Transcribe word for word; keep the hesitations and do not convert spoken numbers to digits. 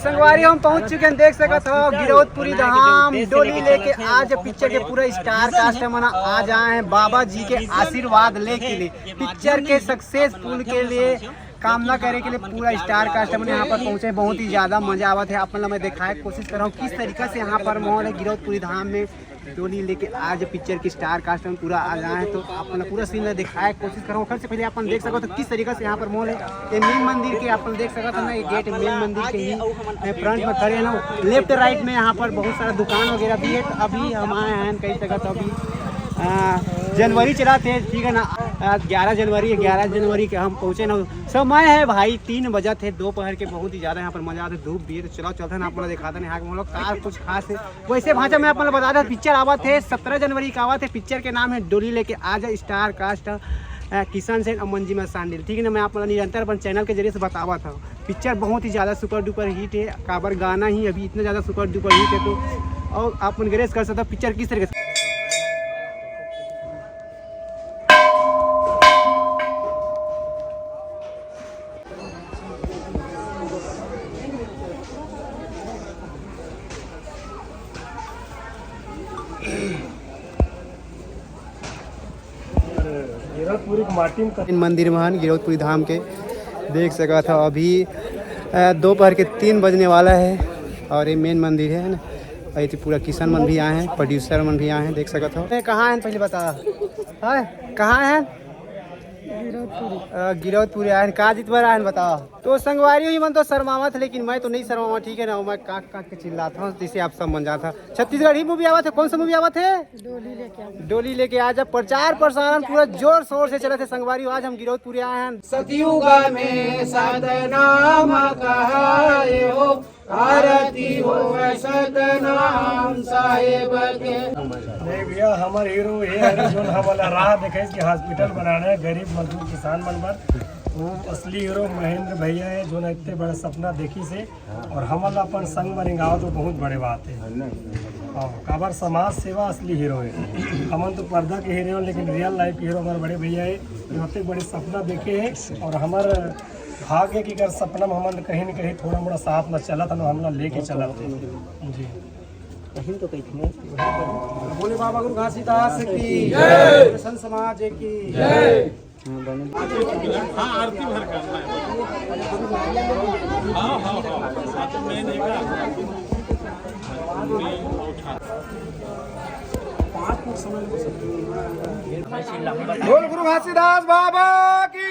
संगवारी, हम पहुंच चुके हैं, देख सकत हो, गिरौदपुरी धाम। डोली लेके आज पिक्चर के पूरा स्टार कास्ट मन आज आए हैं बाबा जी के आशीर्वाद लेके लिए। पिक्चर के सक्सेसफुल के लिए कामना करे के लिए पूरा स्टार कास्ट मन यहाँ पर पहुंचे। बहुत ही ज्यादा मजा आवत है। अपन ला मैं दिखाए के कोशिश कर रहा हूँ किस तरीका से यहाँ पर माहौल है गिरौदपुरी धाम में। डोली लेके आज पिक्चर की स्टार कास्ट में पूरा आ जाए हैं, तो अपन पूरा सीन दिखाए कोशिश करूँ। सबसे पहले अपन देख सकत हो किस तरीका से यहाँ पर माहौल है। ये मेन मंदिर के अपन देख सकत हो ना, ये गेट मेन मंदिर के ही फ्रंट में खड़े हैं ना। लेफ्ट राइट में यहाँ पर बहुत सारा दुकान वगैरह भी है। तो अभी हम आए हैं, कह सकत हो अभी आ, जनवरी चला थे, ठीक है ना। ग्यारह जनवरी है, ग्यारह जनवरी के हम पहुँचे ना। समय है भाई तीन बजा थे दोपहर के, बहुत ही ज्यादा यहाँ पर मजा आते, धूप भी है। तो चलो चलते हैं, आप लोग दिखाते हैं यहाँ के मतलब का कुछ खास है। वैसे भांचा मैं अपन ला बता दें, पिक्चर आवत है सत्रह जनवरी का आवत है। पिक्चर के नाम है डोली लेके आजा, स्टार कास्ट अ, किशन सेन और मंजिमा सांडिल, ठीक है ना। मैं आप लोग निरंतर अपन चैनल के जरिए से बतावत हूँ। पिक्चर बहुत ही ज्यादा सुपर डुपर हिट है, काबर गाना ही अभी इतना ज्यादा सुपर डुपर हिट है। तो और आप मन गेस कर सकते हो पिक्चर किस तरीके से। गिरौदपुरी के माटी में इन मंदिर महान गिरौदपुरी धाम के देख सकत हो। अभी अ, दोपहर के तीन बजने वाला है और ये मेन मंदिर है ना। और ये तो पूरा किशन मन भी आए हैं, प्रोड्यूसर मन भी आए हैं, देख सकत हो। ए, कहाँ है पहले बता, है कहाँ है? अ, गिरौदपुरी आए हैं, का जीत बर आए हैं बताओ। तो संगवारी हुई मन तो शर्मावत है, लेकिन मैं तो नहीं शर्मावा, ठीक है ना। मैं काक काक के चिल्लाता हूँ, जिससे आप सब मन जाता। छत्तीसगढ़ी मूवी आवत है, कौन सा मूवी आवत है? डोली लेके आ जा। प्रचार प्रसारण पूरा जोर शोर से चलत है संगवारी। आज हम गिरौदपुरी आए हैं। सतयुग में सतनाम कहाए हो, आरती हो सतनाम साहेब के। नहीं भैया, हमार हीरो ये है जोन हमला राह देखे कि हॉस्पिटल बनाना है गरीब मजदूर किसान मन बर। वो असली हीरो महेंद्र भैया है, जोन इतने बड़ा सपना देखी से और हमन ला अपन संग म रेंगावत, तो बहुत बड़े बात है। हाँ, काबर समाज सेवा असली हीरो है। हमन तो पर्दा के हीरो हैं, लेकिन रियल लाइफ हीरो हमारे बड़े भैया है, जो इतने बड़े सपना देखे हैं और हमारे भाग्य की अगर सपना में हमन कहीं न कहीं थोड़ा मोड़ा साथ में चलत है, हमला लेके चलत है। जी। कहीं तो कहीं थे। भोले बाबा गुरु घासीदास की जय। संत समाज की जय। हाँ, आरती भर करना है। हाँ, हाँ, हाँ। बोल गुरु घासीदास बाबा की।